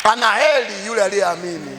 Ana heri yule aliyeamini.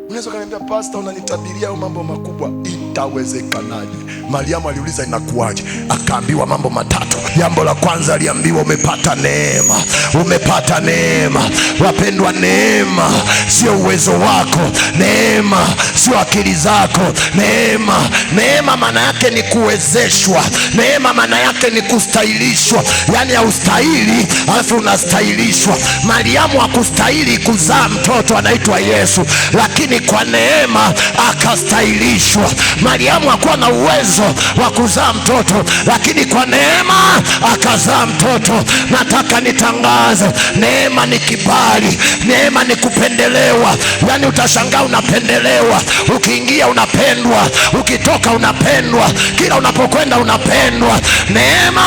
Unaweza kaniambia, "Pastor, unanitabiria hayo mambo makubwa, itawezekanaje?" Mariamu aliuliza, "Inakuwaje?" Akaambiwa mambo matatu. Jambo la kwanza aliambiwa, "Umepata neema, umepata neema." Wapendwa, neema sio uwezo wako, neema sio akili zako. Neema, neema maana yake ni kuwezeshwa, neema maana yake ni kustahilishwa, yaani haustahili alafu unastahilishwa. Mariamu hakustahili kuzaa mtoto anaitwa Yesu, lakini kwa neema akastahilishwa. Mariamu hakuwa na uwezo wa kuzaa mtoto, lakini kwa neema akazaa mtoto. Nataka nitangaze, neema ni kibali, neema ni kupendelewa. Yaani utashangaa unapendelewa, ukiingia unapendwa, ukitoka unapendwa, kila unapokwenda unapendwa. Neema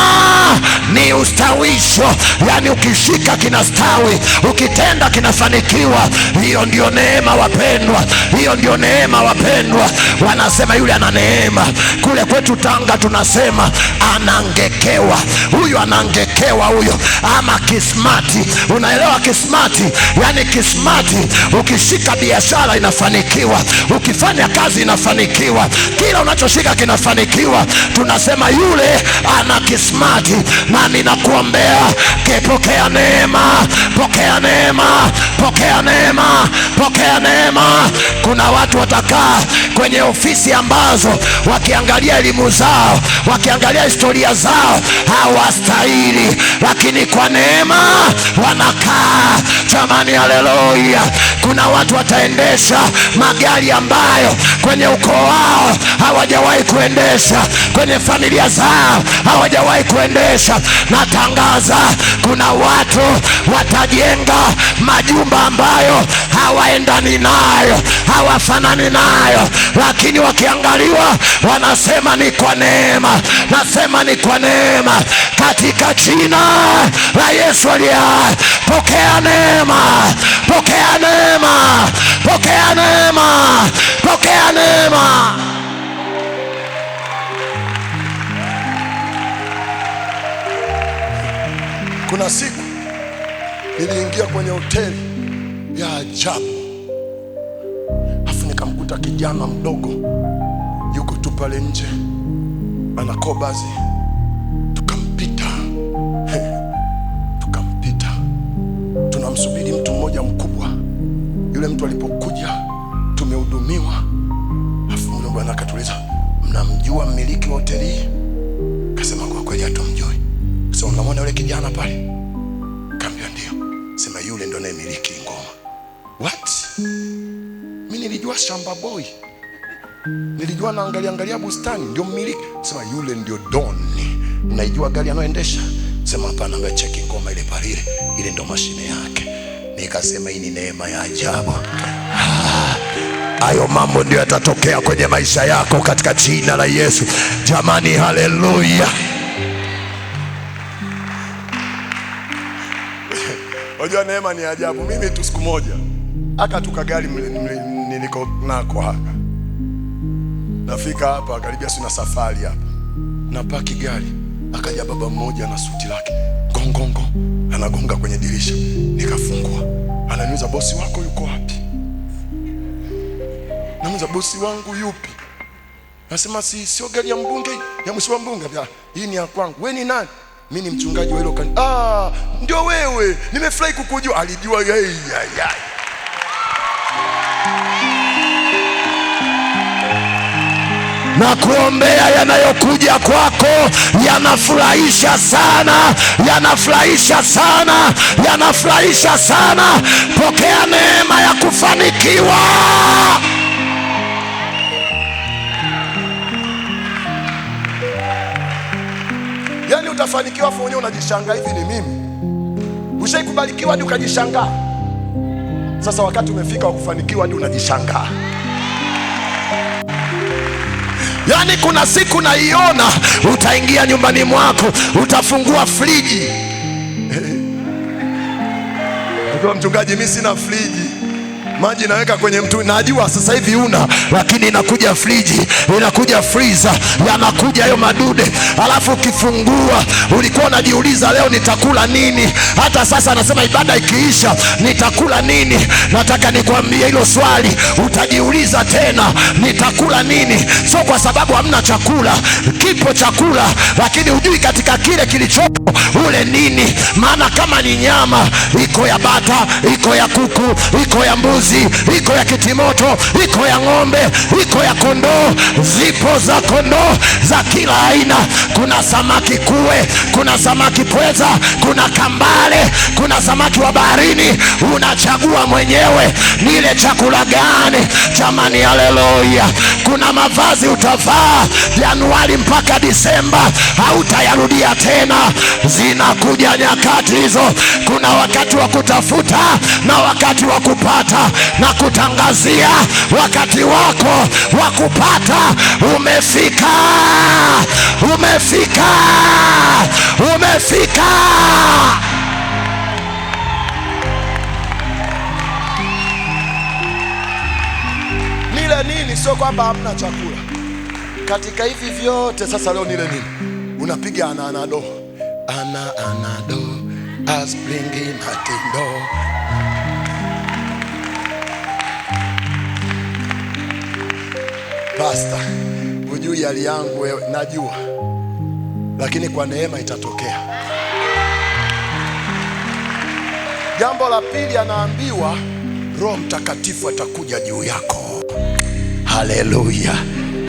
ni ustawisho, yaani ukishika kinastawi, ukitenda kinafanikiwa. Hiyo ndio neema, wapendwa, hiyo ndio neema, wapendwa. Wanasema yule ana neema. Kule kwetu Tanga tunasema anangekewa, huyu anangekewa huyo, ama kismati. Unaelewa kismati? Yaani kismati, ukishika biashara inafanikiwa, ukifanya kazi inafanikiwa, kila unachoshika kinafanikiwa. Tunasema yule ana kismati, na ninakuombea kipokea neema, pokea neema, pokea neema, pokea neema. Kuna watu watakaa kwenye ofisi ambazo wakiangalia elimu zao, wakiangalia historia zao hawastahili, lakini kwa neema wanakaa. Jamani, haleluya! Kuna watu wataendesha magari ambayo kwenye ukoo wao hawajawahi kuendesha, kwenye familia zao hawajawahi kuendesha. Natangaza kuna watu watajenga majumba ambayo hawaendani nayo, hawafanani nayo, lakini wakiangaliwa wanasema ni kwa neema. Nasema ni kwa neema, katika jina la Yesu aliye hai. Pokea neema, pokea neema, pokea neema, pokea neema. Kuna siku niliingia kwenye hoteli ya ajabu, afu nikamkuta kijana mdogo yuko tu pale nje anakobazi, tukampita tukampita, tunamsubiri mtu mmoja mkubwa. Yule mtu alipokuja, tumehudumiwa, afu yule bwana akatuuliza, "Mnamjua mmiliki wa hoteli hii?" Kasema, "Kwa kweli hatumjui." Kasema, "Mnamwona yule kijana pale?" Kaambia, "Ndio." Sema, "Yule ndo anayemiliki ngoma." What? Mi nilijua shamba boy, nilijua naangalia angalia bustani ndio mmiliki. Sema, "Yule ndio don. Unaijua gari anayoendesha?" Sema, "Hapana." Ambia, "Cheki ngoma ile pale, ile ile ndo mashine yake." Nikasema hii ni neema ya ajabu. Hayo mambo ndio yatatokea kwenye maisha yako katika jina la Yesu. Jamani, haleluya! Unajua neema ni ajabu. Mimi tu siku moja akatuka gari niliko nako haka, nafika hapa karibia sina safari hapa, napaki gari, akaja baba mmoja na suti lake, gongongo, anagonga kwenye dirisha, nikafungua, ananiuliza, "Bosi wako yuko wapi?" Namuuliza, "Bosi wangu yupi?" Nasema, "Si sio gari ya mbunge, ya mheshimiwa mbunge?" "Hii ni ya kwangu." "Wewe ni nani?" "Mimi ni mchungaji wa hilo kanisa." "Ah, ndio wewe, nimefurahi kukujua." Alijua yeye. Na kuombea yanayokuja kwako yanafurahisha sana, yanafurahisha sana, yanafurahisha sana. Pokea neema ya kufanikiwa. Yaani utafanikiwa afu mwenyewe unajishangaa, hivi ni mimi? Ushaikubalikiwa hadi ukajishangaa? Sasa wakati umefika wa kufanikiwa hadi unajishangaa. Yaani kuna siku naiona utaingia nyumbani mwako utafungua friji. Ukiwa mchungaji, mimi sina friji. Maji naweka kwenye mtu, najua sasa hivi una, lakini inakuja friji, inakuja freezer, yanakuja hayo madude. Alafu ukifungua, ulikuwa unajiuliza leo nitakula nini? Hata sasa anasema ibada ikiisha nitakula nini? Nataka nikwambie hilo swali utajiuliza tena, nitakula nini? Sio kwa sababu hamna chakula, kipo chakula, lakini hujui katika kile kilichopo ule nini. Maana kama ni nyama, iko ya bata, iko ya kuku, iko ya mbuzi, iko ya kitimoto, iko ya ng'ombe, iko ya kondoo, zipo za kondoo za kila aina. Kuna samaki kuwe, kuna samaki pweza, kuna kambale, kuna samaki wa baharini. Unachagua mwenyewe nile chakula gani. Jamani, haleluya! Kuna mavazi utavaa Januari mpaka Disemba, hautayarudia tena. Zinakuja nyakati hizo. Kuna wakati wa kutafuta na wakati wa kupata, na kutangazia wakati wako wa kupata umefika, umefika, umefika. Nile nini? Sio kwamba hamna chakula. Katika hivi vyote sasa leo nile nini? Unapiga ana anado, ana anado, aspringi matindo. Pastor, hujui hali yangu wewe. Najua, lakini kwa neema itatokea. Jambo la pili anaambiwa Roho Mtakatifu atakuja juu yako. Haleluya,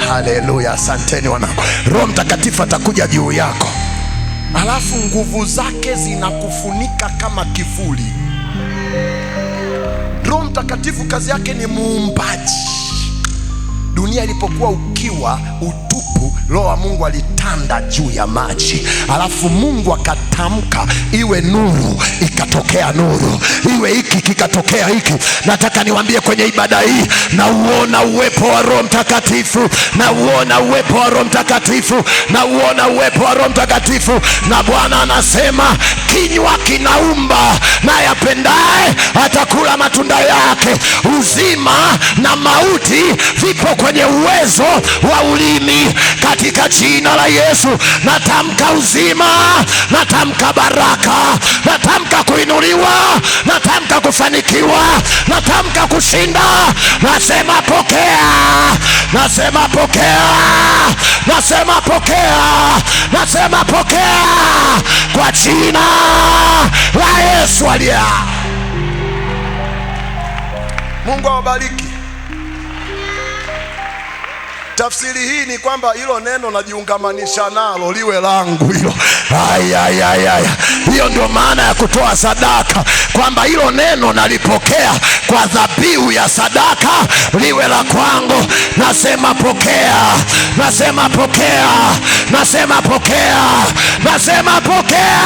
haleluya, asanteni wanangu. Roho Mtakatifu atakuja juu yako, alafu nguvu zake zinakufunika kama kivuli. Roho Mtakatifu kazi yake ni muumbaji. Dunia ilipokuwa ukiwa utupu, Roho wa Mungu alitanda juu ya maji, alafu Mungu akatamka iwe nuru, ikatokea nuru, iwe hiki kikatokea hiki. Nataka niwaambie kwenye ibada hii, na uona uwepo wa Roho Mtakatifu, na uona uwepo wa Roho Mtakatifu, na uona uwepo wa Roho Mtakatifu. Na Bwana anasema kinywa kinaumba, naye apendaye atakula matunda yake. Uzima na mauti vipo kwenye uwezo wa ulimi. Katika jina la Yesu natamka uzima, natamka baraka, natamka kuinuliwa, natamka kufanikiwa, natamka kushinda. Nasema pokea, nasema pokea, nasema pokea, nasema pokea kwa jina la Yesu aliye. Mungu awabariki. Tafsiri hii ni kwamba hilo neno najiungamanisha nalo liwe langu hilo. Ay, ay, ay, ay. Hiyo ndio maana ya kutoa sadaka, kwamba hilo neno nalipokea kwa dhabihu ya sadaka liwe la kwangu. Nasema pokea, nasema pokea, nasema pokea, nasema pokea.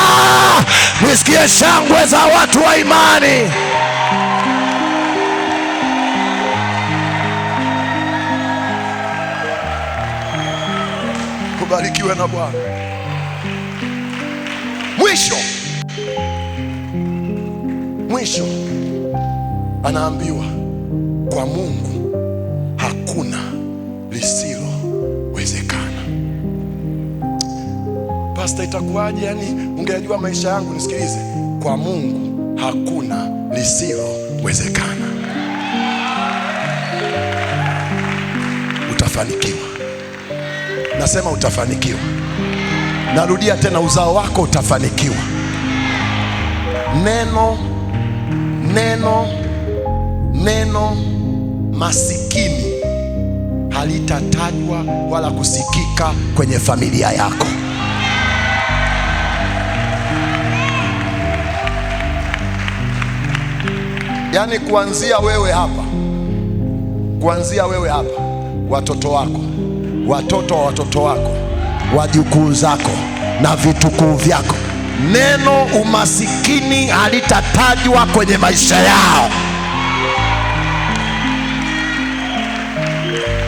Nisikie shangwe za watu wa imani. Ubarikiwe na Bwana. Mwisho, mwisho anaambiwa kwa Mungu hakuna lisilowezekana. Pastor, itakuwaje? Yani ungejua maisha yangu. Nisikilize, kwa Mungu hakuna lisilowezekana. Utafanikiwa. Nasema utafanikiwa. Narudia tena, uzao wako utafanikiwa. Neno, neno, neno masikini halitatajwa wala kusikika kwenye familia yako. Yaani kuanzia wewe hapa, kuanzia wewe hapa, watoto wako, watoto wa watoto wako, wajukuu zako na vitukuu vyako, neno umasikini halitatajwa kwenye maisha yao.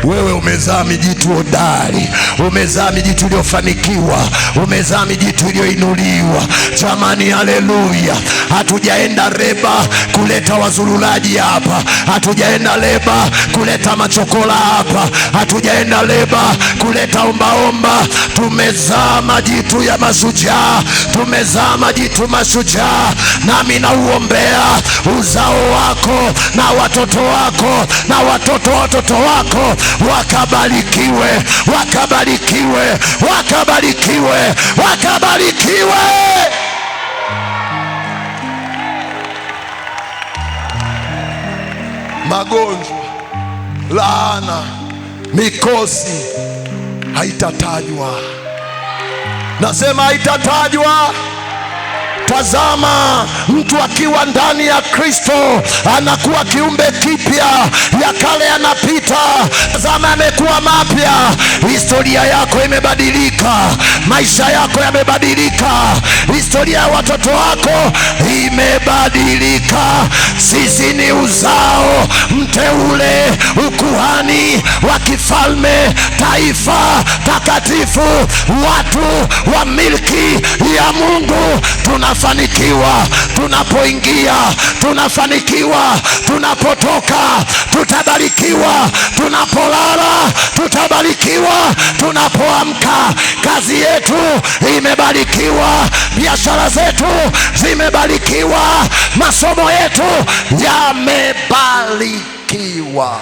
Wewe umezaa mijitu hodari, umezaa mijitu iliyofanikiwa, umezaa mijitu iliyoinuliwa. Jamani, haleluya! Hatujaenda leba kuleta wazururaji hapa, hatujaenda leba kuleta machokola hapa, hatujaenda leba kuleta ombaomba. Tumezaa majitu ya mashujaa, tumezaa majitu mashujaa. Nami nauombea uzao wako na watoto wako na watoto watoto wako wakabarikiwe, wakabarikiwe, wakabarikiwe, wakabarikiwe. Magonjwa, laana, mikosi haitatajwa. Nasema haitatajwa. Tazama, mtu akiwa ndani ya Kristo anakuwa kiumbe kipya, ya kale yanapita, tazama yamekuwa mapya. Historia yako imebadilika, maisha yako yamebadilika, historia ya watoto wako imebadilika. Sisi ni uzao mteule, ukuhani wa kifalme, taifa takatifu, watu wa milki ya Mungu. Tunafanikiwa tunapoingia, tunafanikiwa tunapotoka, tutabarikiwa tunapolala, tutabarikiwa tunapoamka. Kazi yetu imebarikiwa, biashara zetu zimebarikiwa, masomo yetu yamebarikiwa.